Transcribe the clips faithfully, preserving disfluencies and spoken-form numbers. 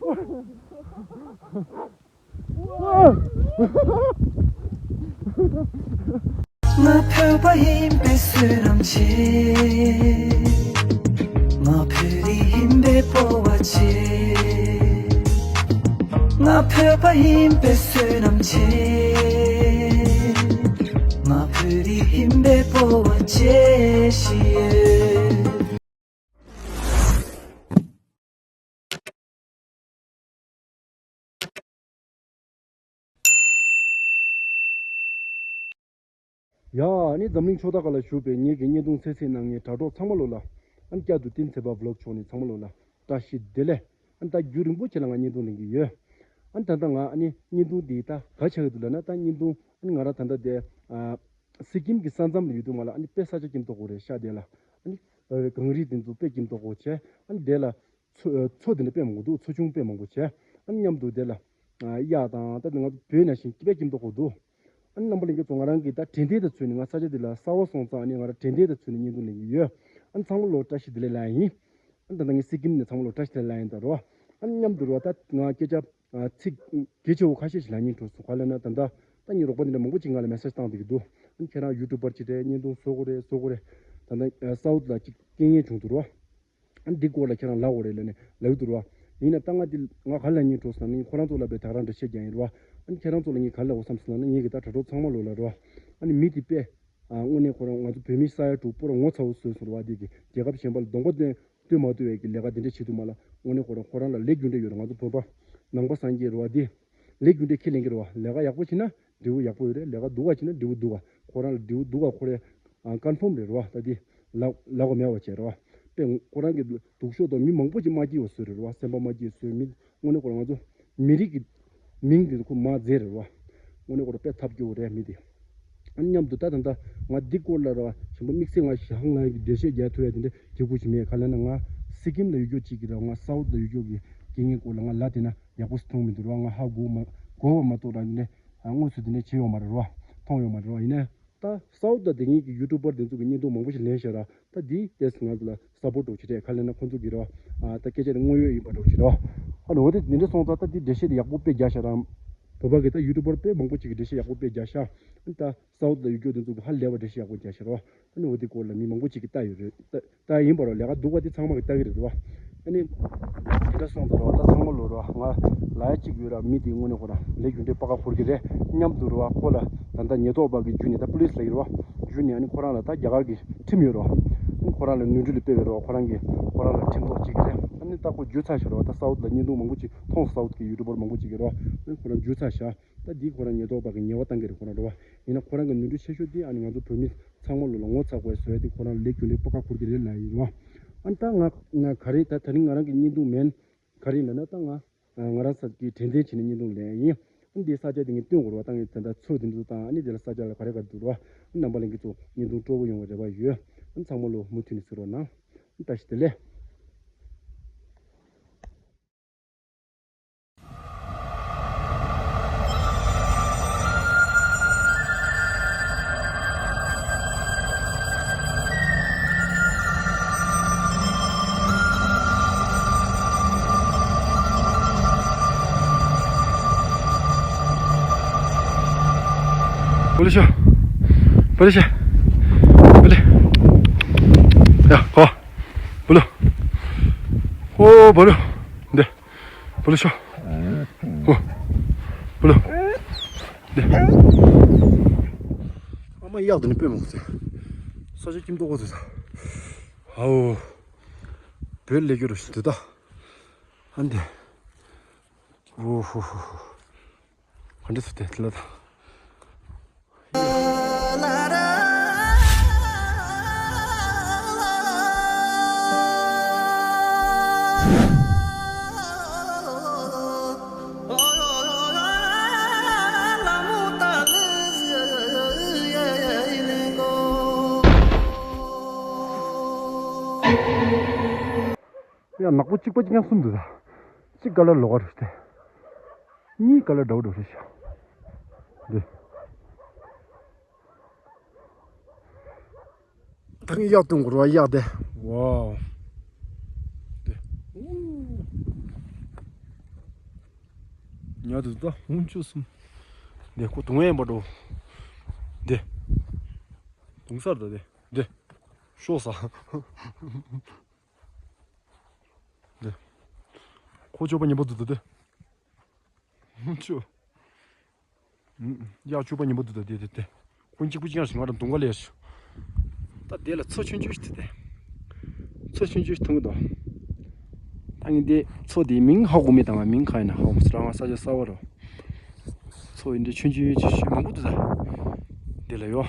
ང་བོད་པ་ཡིན་པའི་བསོད་ནམས་ཆེ། ང་བོད་རིགས་ཡིན་པའི་སྤོབས་པ་ཆེ། ང་བོད་པ་ཡིན་པའི་བསོད་ནམས་ཆེ། ང་བོད་རིགས་ཡིན་པའི་སྤོབས་པ་ཆེ་ཞིག་ཡོད། ཡ། ཨ་ནི་འཛམ་གླིང་ཕྱོགས་མཐའ་ཁག་ལ་བཞུགས་པའི་ངེད་ཀྱི་བརྙན་ཐུང་གསན་གཟིགས་གནང་མཁན་དྲ་གྲོགས་ཚང་མ་ལོ་ལ། ཨ་ནི་བསྐྱར་དུ་བསྟན་འཛིན་ཚེ་དཔག་བི་ལོག་ཕྱོགས་ནས་ཚང་མ་ལོ་ལ་བཀྲ་ཤིས་བདེ་ལེགས། ཨ་ནི་ད་རྒྱུན་རིང་པོ་ཆེ་ལ་ང་བརྙན་ཐུང་ལེན་གྱི་ཡོད། ཨ་ནི་ད་ལྟ་ང་ཨ་ནི་བརྙན་ཐུང་འདི་ད་ག་ཆགས་ཀྱི་འདུག་ལབ་ན། ད་བརྙན་ཐུང་ཨ་ནི་ང་རང་ད་ལྟ་དེ་ཨ་སི་ཀིམ་གྱི་ས་མཚམས་ལ་ཡོད་དུས་མ་ལ། ཨ་ནི་དཔེ་ས་ཆ་སྐྱིད་མདོག་ཁ་པོ་རེད་ཤག་དེ་ལ། ཨ་ནི་ཨ་གངས་རི་དེ་ཚོ་དཔེ་སྐྱིད་མདོག་ཁ་པོ་བྱས། ཨ་ནི་དེ་ལ་མཚོ་ཨ་མཚོ་དེ་འདྲ་དཔེ་མང་པོ་འདུག་མཚོ་ཆུང་དཔེ་མང་པོ་བྱས། ཨ་ནི་མཉམ་དུ་དེ་ལ་ཨ་གཡག་དང་། ད་ང་ཚོ་བོད་ནང་བཞིན་དཔེ་སྐྱིད་མདོག་ཁ་པོ་འདུག་ཨ་ནི་རྣམ་པ་ལྷན་རྒྱས་ཚོ། ང་རང་གིས་ད་དྲན་རྟེན་དང་མཚོན་ནས། ང་ས་ཆ་འདི་ལ་གསར་པ་སོང་ཙང་། ཨ་ནི་ང་རང་དྲན་རྟེན་དང་མཚོན་ནས་བརྙན་ཐུང་ལེན་གྱི་ཡོད། ཨ་ནི་ཚང་མ་ལོ་བཀྲ་ཤིས་བདེ་ལེགས་ལབ་ཡིན། ཨ་ནི་ད་ལྟ་ངས་སི་ཀིམ་ནས་ཚང་མ་ལོ་བཀྲ་ཤིས་བདེ་ལེགས་ལབ་ཡིན་ད་རོ། ཨ་ནི་མཉམ་དུ་རོ། ད་ང་སྐད་ཆ་ཨ་ཚིག་གལ་ཆེ་བོ་ཁ་ཤས་ཤིག་ལབ་སྙིང་འདོད་སོང་། ག་རེ་ལབ་ན། ད་ལྟ་ད་ངའི་རོགས་པ་འདི་འདྲ་མང་པོ་ཅིག་ང་ལ་མེ་སེ་ཇི་བཏང་བསྡད་ཀྱི་འདུག་ཨ་ནི་ཁྱེད་རང་ཡུ་ཊུབ་པར་ཅིག་རེད། བརྙན་ཐུང་བཟོ་དགོས་རེད། བཟོ་དགོས་རེད། ད་ལྟ་ཨ་སའུ་ཐི་ལ་ཅིག་རྐྱེན་ངན་བྱུང་འདུག་རོ། ཨ་ནི་འདི་སྐོར་ལ་ཁྱེད་རང་ལབ་དགོས་རེད་ལབ་ནས་ལབ་ཀྱི་འདུག་རོ། ཡིན་ན་ད་ང་འདི་ང་ག་རེ་ལབ་སྙིང་འདོད་སོང་ན། ཁོ་རང་ཚོ་ལ་དཔེ་ད་ག་རང་འགྲེལ་བཤད་རྒྱག་ཡིན་རོ། ཨ་ནི་ཁྱེད་རང་ཚོ་ལ་ངས་ག་རེ་ལབ་དགོས་བསམ་སོང་ན། ངས་ཀྱི་ད་དྲ་གྲོགས་ཚང་མ་ལོ་ལ་རོ། ཨ་ནི་མི་འདི་དཔེ་ཨ་དངོས་གནས་ཁོ་རང་ང་ཚོ་བོད་མི་ས་ཡ་དྲུག་པོ་ར་ངོ་ཚ་བོ་བཟོས་སོང་ར་བ། འདི་གི་རྒྱལ་ཁབ་གཞན་པ་ལ་གདོང་པ་སྟོན་སྟོན་མ་ཐུབ་པའི་གི་ལས་ཀ་འདི་འདྲ་བྱེད་དུས་མ་ལ། དངོས་གནས་ཁོ་རང་ཁོ་རང་ལ་ལས་རྒྱུ་འབྲས་ཡོད་ར། ང་ཚོ་བོད་པ་ནང་པ་སངས་རྒྱས་ར་བ། འདི་ལས་རྒྱུ་འབྲས་ཁས་ལེན་གྱི་ར་བ། ལས་ཀ་ཡག་པོ་བྱེད་ན་འབྲས་བུ་ཡག་པོ་ཡོད་རེད། ལས་ཀ་སྡུག་ག་བྱེད་ན་འབྲས་བུ་སྡུག་ག་ཁོ་རང་ལ་འབྲས་བུ་སྡུག་ག་ཁོ་རེ་ཨ་ཀོན་ཕོམ་རེད་ར་བ། ད་འདི་ལབ་ལབ་དགོས་མེད་པ་བྱས་ར་བ། དཔེ་ཁོ་རང་གི་སྡུག་ཤོས་དང་མི་མང་པོ་ཅིག་མ་སྐྱིད་པ་བཟོས་རེད་ར་བ། སེམས་པ་མ་སྐྱིད་བཟོས། མི་དངོས་གནས་ཁོ་རང་ང་ཚོ་མི་རིགས་ཀྱི་མིང་དེ་ཁོ་མར་བརྫེས་རེད་ར་བ། དངོས་གནས་ཁོ་རང་དཔེ་ཐབས་སྐྱོ་བོ་རེད་མི་དེ། ཨ་ནི་མཉམ་དུ་ད་ད་ལྟ་ང་འདི་སྐོར་ལ་ར་བ་གཞན་པ་དམིགས་བསལ་ང་ཞེ་ཧང་ལངས་ཀྱི་འགྲེལ་བཤད་རྒྱག་ཐུབ་ཡ་དེ་འདྲ་བྱེད་དགོས་ཀྱི་མེད། ག་རེ་ལབ་ན་ང་སི་ཀིམ་ལ་ཡོད་ཀྱོག་ཅིག་གི་ར་བ། ང་སའུ་ཐི་ལ་ཡོད་ཀྱོག་གི་རྐྱེན་ངན་སྐོར་ལ་ང་ལབ་བསྡད་ན་ཡག་པོ་ཞིག་མཐོང་མི་འདུག་ར་བ། ང་ཧ་གོ་མ་གོ་བ་མ་གཏོགས་ར་འདི་འདྲ་ཨ་དངོས་སུ་དེ་འདྲ་བྱས་ཡོད་མ་རེད་ར་བ། མཐོང་ཡོད་མ་རེད་ར་བ། ཡིན་ན། ད་སའུ་ཐི་ལ་དེ་ངེད་ཀྱི་ཡུ་ཊུབ་པར་དེ་ཚོ་གི་བརྙན་ཐུང་མང་པོ་ཞིག་ལེན་ཤག་ར། ད་འདི་ཏོག་ཙམ་ང་ཚོ་ལ་སབ་པོར་འདྲ་བོ་ཅིག་རེད། ག་རེ་ལབ་ན་ཁོང་ཚོ་གི་ར་བ། ཨ་ད་སྐད་ཆ་དེ་དངོས་ཡོད་ཡིན་པ་འདྲ་བོ་ཅིག་ར་བ། ཨ་ནི་འོ་དེ་འདི་འདྲ་སོང་ཙང་ད་འདི་འགྲེལ་བཤད་དེ་ཡག་པོ་དཔེ་རྒྱག་ཤག་ར། བོད་པ་གི་ད་ཡུ་ཊུབ་པར་དཔེ་མང་པོ་ཅིག་གི་འགྲེལ་བཤད་ཡག་པོ་དཔེ་རྒྱག་ཤག་ཨ་ནི་ད་སའུ་ཐི་ལ་ཡོད་ཀྱོག་དེ་ཚོ་གི་ཧ་ལས་པ་འགྲེལ་བཤད་ཡག་པོ་རྒྱག་ཤག་ར་བ། ཨ་ནི་འོ་དེ་སྐོར་ལ་མི་མང་པོ་ཅིག་གིས་ལྟ་ཡོད་རེད། ལྟ་ལྟ་ཡིན་པ་ར་བ། ལས་ཀ་སྡུག་པ་དེ་ཚང་མ་གིས་ལྟ་གི་རེད་ར་བ། ཨ་ནི་དེ་འདྲ་སོང་ཙང་ར་བ། ད་ཚང་མ་ལོ་ར་བ། ང་ལ་ཡ་གཅིག་ཡོད་ར། མི་དེ་དངོས་གནས་ཁོ་རང་ལས་རྒྱུ་འབྲས་ཕར་ཁ་འཁོར་གྱི་རེད། མཉམ་དུ་ར་བ་ཁོ་ལ་ད་ལྟ་ཉེན་རྟོག་པ་གིས་བརྒྱུད་ནས། ད་པུ་ལིས་ལབ་ཀྱི་རེད་བ། བརྒྱུད་ནས་ཨ་ནི་ཁོ་རང་ལ་ད་རྒྱ་གར་གྱི་ཁྲིམས་ཡོད་ར་བ། ཨ་ནི་ཁོ་རང་ལ་ནོར་འཁྲུལ་སྤེལ་བའི་ར་བ། ཁོ་རང་གིས་ཁོ་རང་ལ་ཁྲིམས་ཐོག་བྱེད་ཀྱི་རེད། ཨ་ནི་ད་ཁོ་འཇུ་ཚར་ཤག་ར་བ། ད་སའུ་ཐི་ལ་བརྙན་ཐུང་མང་པོ་ཅིག་མཐོང་། སའུ་ཐི་གི་ཡུ་ཊུབ་པར་མང་པོ་ཅིག་གིས་ར་བ། ཨ་ནི་ཁོ་རང་འཇུ་ཚར་ཤག་ད་འདི་ཁོ་རང་ཉེན་རྟོག་པ་གིས་ཉེས་པ་བཏང་གི་རེད་ཁོ་རང་ར་བ། ཡིན་ན་ཁོ་རང་གི་ནོར་འཁྲུལ་ཆེ་ཤོས་དེ་ཨ་ནི་ང་ཚོ་བོད་མི་ཚང་མ་ལོ་ལ་ངོ་ཚ་དགོས་བཟོ་ཡ་དེ། ཁོ་རང་ལ་ལས་རྒྱུ་འབྲས་ཕར་ཁ་འཁོར་གྱི་རེད་ལབ་ཡིན་ར་བ། ཨ་ནི་ད་ང་ང་ག་རེ། ད་དེ་རིང་ང་རང་གི་བརྙན་ཐུང་མིང་ག་རེ་ཡིན་ལབ་ན། ད་ང་ང་རང་ས་གི་དྲན་རྟེན་བྱས་ནས་བརྙན་ཐུང་ལེན་ཡིན། ཨ་ནི་འདི་ས་ཆ་དེ་ངས་སྟོན་དགོས་ར་བ། ད་ངས་ད་ལྟ་མཚོ་དེ་ཚོ་དང་། ཨ་ནི་འདི་ལ་ས་ཆ་ལ་ག་རེ་ག་རེ་འདུག་ར་བ། ཨ་ནི་རྣམ་པ་ལྷན་རྒྱས་ཚོ་བརྙན་ཐུང་སྤྲོ་པོ་ཡོང་བའི་རེ་བ་ཡོད། ཨ་ནི་ཚང་མ་ལོ་མུ་མཐུད་ནས་གཟིགས་རོགས་གནང་། ཨ་ནི་བཀྲ་ཤིས་བདེ་ལེགས། བུ་ལུ་ཤོ། བུ་ལུ་ཤོ། བུ་ལུ། ཡ། ཨོ། བུ་ལུ། ཨོ་བུ་ལུ། འདི། བུ་ལུ་ཤོ། ཨོ། བུ་ལུ། འདི། ཨ་མ་གཡག་དེ་ནི་དཔེ་མང་ཟེར། ས་ཆ་སྐྱིད་མདོག་ཁ་པོ་ཟེར། ཨའོ། བོད་ལས་རྒྱུ་རུ་ཞིག་འདུག་ད། ཨ་འདི། ཨོ་ཧོ་ཧོ་ཧོ། ག་འདྲ་ཟེར་དེ་ལ་ད། ཡ། ནག་པོ་གཅིག་པ་གཅིག་རྐྱང་གསུམ་འདུག་ད། གཅིག་ཀ་ལར་ལོགས་ཀ་རེད་དེ། གཉིས་ཀ་ལར་འདྲ་བོ་འདྲ་བོ་རེད་ཤག་འདི། ད་ངས་གཡག་སྟོན་དགོས་རེད་བ། གཡག་དེ། ཝའོ། འདི། ཨུ། ཉལ་དུ་ད་ཧུང་ཆུ་སུམ། དེ་ཁོ་དུང་ཡན་པ་འགྲོ། དེ། དུང་སར་ད་དེ། དེ། ཤོག་ས། དེ། ཁོ་ཅོ་པ་ཉན་པ་དུ་ད་དེ། ཧུང་ཆུ། ཡག་ཆུ་པ་ཉན་པ་དུ་ད་དེ་དེ་དེ། ཁོ་གཅིག་པུ་གཅིག་ཡང་ཞིག་ང་རང་དུང་ག་ལས་ཤོག་ད་དེ་ལ་མཚོ་ཆུང་ཆུང་ཞིག་དེ་དེ། མཚོ་ཆུང་ཆུང་ཞིག་མཐོང་གི་འདུག་ད་ངས་འདི་མཚོ་དེའི་མིང་ཧ་གོ་མེད་དང་མིང་ག་ཡིན་ན་ཧ་གོ་མ་སོང་། རང་ས་ཆ་གསར་པ་རོ། མཚོ་ཡིན་འདྲ་ཆུང་ཆུང་ཆུང་ཆུང་མང་པོ་འདུག་ད། དེ་ལ་ཡོ།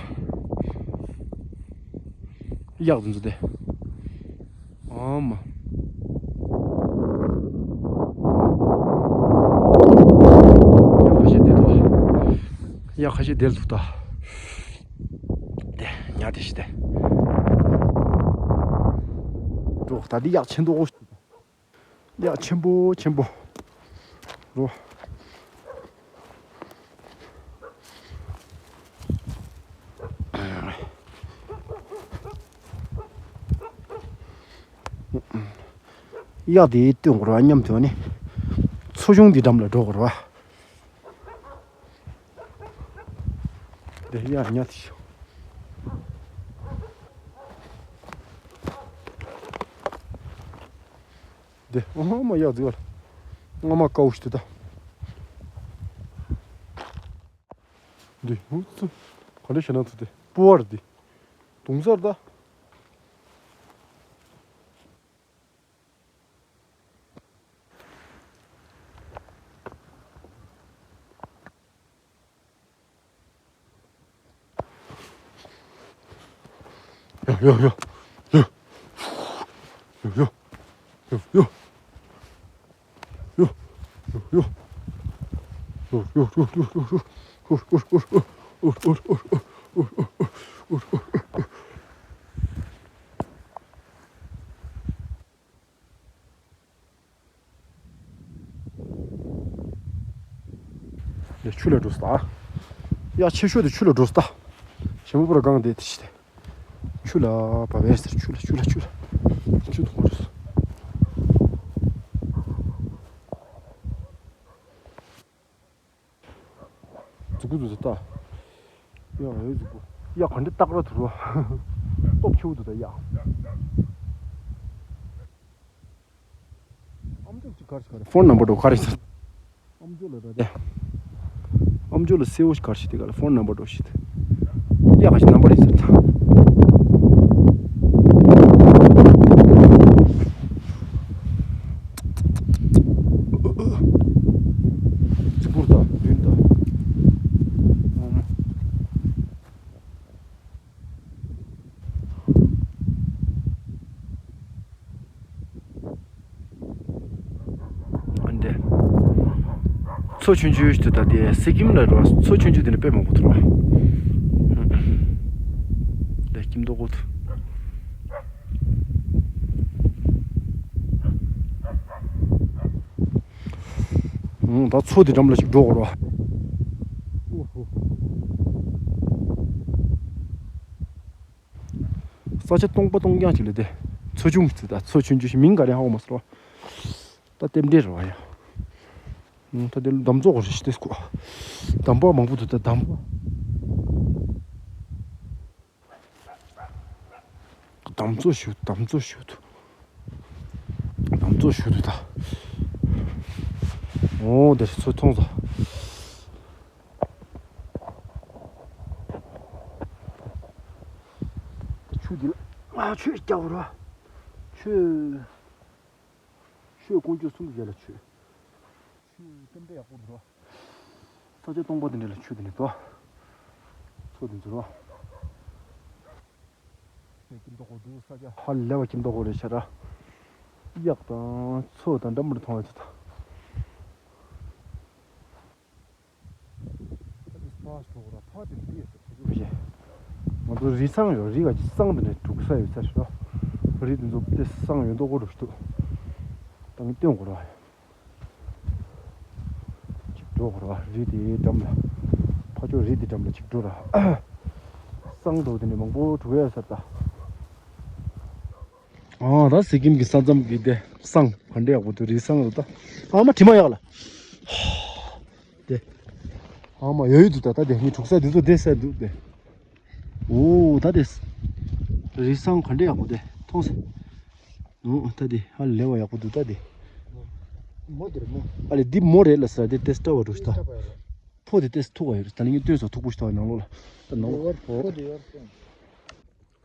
གཡག་དེ་ཚོ་དེ། ཨ་མ། གཡག་ཁ་ཤས་དེ་འདུག་གཡག་ཁ་ཤས་དེ་འདུག་ད། དེ་ཉལ་དེ་ཤི་དེ། འགྲོ་ད་འདི་གཡག་ཆེན་པོ། གཡག་ཆེན་པོ་ཆེན་པོ། རོ། གཡག་དེ་སྟོན་དགོས་ར་མཉམ་དུ་ནི། མཚོ་གཞུང་འདི་འགྲམ་ལ་འགྲོ་དགོས་ར། དེ་ཡར་ཉལ་དེ་ཤོག་དེ་ཨོ་མ་ཡག་ཟིག་བ་ལ། ང་མ་ཀའུ་ཤི་དེ་ད། དེ་ཧུ་ཙི། ག་འདྲ་ཞེ་ན་ཚུ་དེ་སྤུ་བར་དེ། དུང་སར་ད། ཡོ་ཡོ་ཡོ། ཡོ། ཡོ་ཡོ། ཡོ་ཡོ། ཡོ། ཡོ་ཡོ། ཡ་ཆུ་ལ་འགྲོ་ས། ཡ་ཆེ་ཤོས་དེ་ཆུ་ལ་འགྲོ་ས། ཞེ་མོ་པོ་ར་གང་དེ་དེ་ཤི་དེ། ཆུ་ལ་བ་བས་ཟེར། ཆུ་ལ་ཆུ་ལ་ཆུ་ལ། ཆུ་དུ་འགྲོ་ས། འཛུགས་པོ་འཛུགས་ས་ལྟ། ཡ་ཨེ་འཛུགས་པོ། ཡ་ག་འདྲ་སྟག་ར་དུ་རོ། སྟོབས་ཆེ་བོ་འདུག་ད་ཡ། ཨམ་ཅོག་ཅིག་གར་ཞིག་གར། ཕོན་ནམ་བར་འགྲོ་གར་ཞིག་ཨམ་ཅོག་ལ་ར་དེ། ཨམ་ཅོག་ལ་སེ་བོ་ཞིག་གར་ཞིག་དེ་ག་ལ་ཕོན་ནམ་བར་འགྲོ་ཞིག་ཡ་ག་ཞིག་ནམ་བར་ཡིན་ས་ད། ཅི་པུར་ད་བདུན་ད། འདི། མཚོ་ཆུང་ཆུང་ཞིག་ཏུ་ད་དེ་སི་ཀིམ་ལ་རོ། མཚོ་ཆུང་ཆུང་དེ་ནི་དཔེ་མང་པོ་འདུག་རོ། འདི་ཀིམ་དོ་གོ་ཐུ། ད་མཚོ་དེ་འགྲམ་ལ་ཞིག་འགྲོ་དགོས་རོ། ས་ཆ་སྟོང་པ་སྟོང་རྐྱང་ཅིག་ལ་དེ། མཚོ་ཆུང་ཚོ་ད་མཚོ་ཆུང་ཆུང་ཞིག་མིང་ག་རེ་ཧ་གོ་མ་སོང་། ད་རྟེན་འབྲེལ་རེད་བ་ཡ། ད་དེ་འདམ་བཙོག་རེ་ཞིག་དེ་སྐོ། འདམ་པ་མང་པོ་འདུག་ད་འདམ་པ། འདམ་བཙོག་ཞུ་འདམ་བཙོག་ཞུ་འདུག་འདམ་བཙོག་ཞུ་འདུག་ད། འོ་དེར་མཚོ་མཐོང་ས། ཆུ་འདི་ལ་ང་ཆུ་རྒྱག་རོ། ཆུ། ཆུ་ཀོང་ཆུ་གསུམ་རྒྱལ་ལ་ཆུ། ཆུ་སྟོན་པ་ཡག་པོ་འདུག་རོ། ས་ཆ་སྟོང་པ་དེ་འདྲ་ལ་ཆུ་དེ་འདྲ་འདུག་མཚོ་དེ་འདུག་རོ། ནས་ཀིམ་ཏོག་གོ་འདུག་ས་ཆ་ཧ་ལས་པ་ཀིམ་ཏོག་གོ་རེད་ཤ་ར། གཡག་དང་མཚོ་དང་འདྲ་མི་འདྲ་མཐོང་ཡོད་ཚོད་ད། ང་ཚོ་རི་སང་ཡོད་རི་ག་ཅིག་སང་དེ་ནས་དྲུག་ས་ཡོད་ས་རེད་རོ། རི་དེ་ཚོ་དེ་སང་ཡོད་མདོག་གོ་འགྲོ་ཞིག་འདུག་ད་ངས་སྟོན་དགོས་རོ། ཅིག་འགྲོ་དགོས་རོ་རི་དེའི་འགྲམ་ལ། ཕ་ཕྱོགས་རི་དེའི་འགྲམ་ལ་ཅིག་འགྲོ་ར། སང་འགྲོ་དེ་ནས་མང་པོ་དྲུག་ཡོད་ས་རེད་ད། ཨ་ད་སི་ཀིམ་གྱི་ས་མཚམས་ཀྱི་དེ་སང་ག་འདྲ་ཡག་པོ་འདུག་རི་སང་རེད་ད། ཨ་མ་དྲི་མ་ཡག་ལ། ཨ་མ་ཡོད་ཡོད་འདུག་ད་ད་དེ་ངའི་འཁྲུག་ས་འདི་ཚོ་བསྡད་ས་འདུག་དེ། ཨོ་ད་དེ། རི་སང་ག་འདྲ་ཡག་པོ་དེ་མཐོང་ས། ཨོ་ད་དེ་ཧ་ལས་པ་ཡག་པོ་འདུག་ད་དེ། མོ་དེར་མོ། ཨ་ལེ་འདི་མོ་རེད་ལ་ས་དེ་ཏེ་སྟ་བ་རུ་ཤ་ད། ཕོ་དེ་ཏེ་ཐུག་པ་ཡོད་རེད། ད་ལིང་གི་སྟོན་ས་ཐུག་པོ་ཤ་ད་ནང་ལོགས་ལ། ད་ནང་ལོགས་ཕོ་དེ་ཡོད་རེད།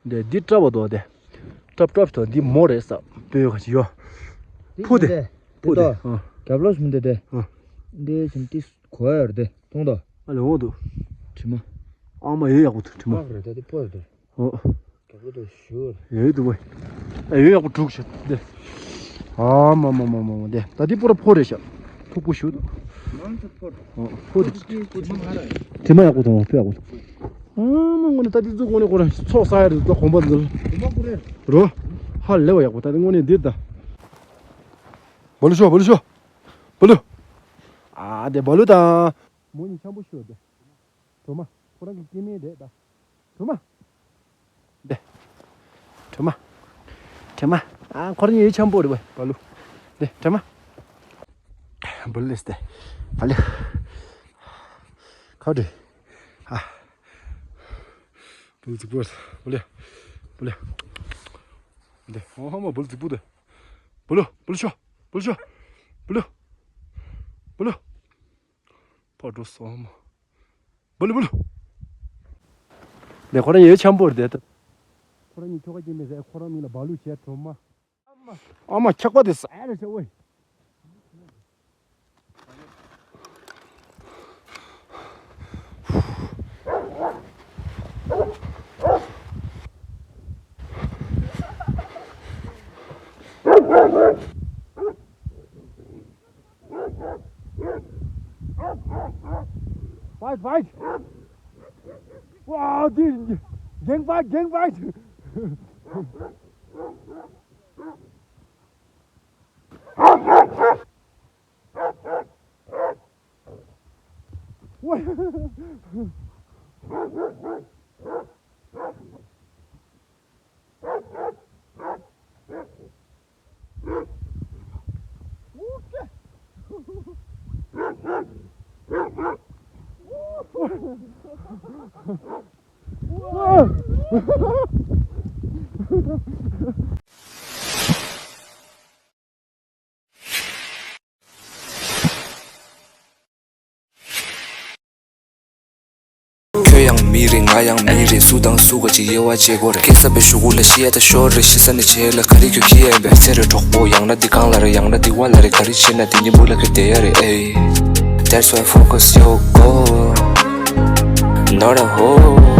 དེ་འདི་སྐྲ་བ་དོ་དེ། སྐྲབ་སྐྲབ་དོ་འདི་མོ་རེད་ས་སྤོས་ཁ་ཅིག་ཡོད། ཕུ་དེ། ཕུ་དེ། ཨ། རྒྱབ་ལོགས་སུ་མི་འདི་དེ། ཨ། འདི་བཞིན་ཏིས་གོ་ཡ་རེད་དེ་མཐོང་དོ། ཨ་ལེ་འོང་འདུག་དྲི་མ། ཨ་མ་ཡོད་ཡག་པོ་འདུག་དྲི་མ། ཨ་རེད་ད་དེ་ཕོ་རེད་དེ། ཨོ། རྒྱབ་ལོགས་དེ་ཞུ། ཡོད་འདུག་བས། ཨ་ཡོད་ཡག་པོ་དྲུག་ཤ་དེ། ཨ་མ་མ་མ་མ་མ་དེ་ད་དེ་པོ་ར་ཕོ་རེད་ཤ། ཐུག་པོ་ཞུ་འདུག་ཨོ་ཕོ་དེ། དྲི་མ་ང་ར། དྲི་མ་ཡག་པོ་དང་ཕོ་ཡག་པོ་དང་། ཨ་མ་དངོས་གནས་ད་འདི་ཚོ་དངོས་གནས་ཁོ་རང་ཚོགས་ས་ཡ་རེད་ད་གོམ་པ་འདི་ཚོ། གོམ་པ་ཁོ་རེད། རོ། ཧ་ལས་པ་ཡག་པོ་ད་འདི་དངོས་གནས་འདིར་ད། བ་ལུ་ཤོ་བ་ལུ་ཤོ། བ་ལུ། ཨ་དེ་བ་ལུ་དང་། མོ་གཉིས་འཆམ་པོ་ཤོ་དེ། གྲོ་མ། ཁོ་རང་གི་སྐྱེ་དམན་རེད་ད། གྲོ་མ། དེ། གྲོ་མ། གྲོ་མ། ཨ་ཁོ་རང་གཉིས་འཆམ་པོ་རེད་བ་བ་ལུ། དེ་གྲོ་མ། བ་ལུ་ལེས་དེ། བ་ལུ། ཁ་བྲིས། ཨ། བུ་ལུ་རྫིག་པོ། བུ་ལུ། བུ་ལུ། འདི། ཨོ་ཧ་མ་བུ་ལུ་རྫིག་པོ་འདི། བུ་ལུ། བུ་ལུ་ཤོ། བུ་ལུ་ཤོ། བུ་ལུ། བུ་ལུ། ཕར་འགྲོ་སོང་ཨ་མ། བུ་ལུ་བུ་ལུ། འདི་ཁོ་རང་ཡོད་འཆམ་པོ་རེད་དེ། ཁོ་རང་གཉིས་ཁྱོ་ག་སྐྱེ་དམན་ཟེར་ཁོ་རང་མིང་ལ་བ་ལུ་བྱས་གྲོ་མ། ཨ་མ་ཁྱག་པ་དེ་ཟ་ཡ་རེ་ཤ་ཨོའི། Fight, fight! Wow, dude! Gang fight, gang fight! ཁྱོད་ཡང་མི་རེད། ང་ཡང་མི་རེད། སུ་དང་སུ་ག་ཅིག་དབྱེ་བ་འབྱེད་དགོས་རེད། སྐྱེ་ས་པའི་གཞུག་གུ་ལ་ཤི་ཡ་ད་ཤོར་རེད། ཤི་ས་ནས་བྱེད་ལ་ག་རེ་ཁྱོད་ཁྱི་ཡ་ཡིན་པས། ཚེ་རེ་གྲོགས་པོ་ཡང་ན་འདི་གང་ལ་རེད། ཡང་ན་འདི་བ་ལ་རེད། ག་རེ་བྱེད་ན་འདི་གཉིས་པོ་ལ་ག་བསྡད་ཡ་རེད། ཨེ། That's why focus your goal, not a hole.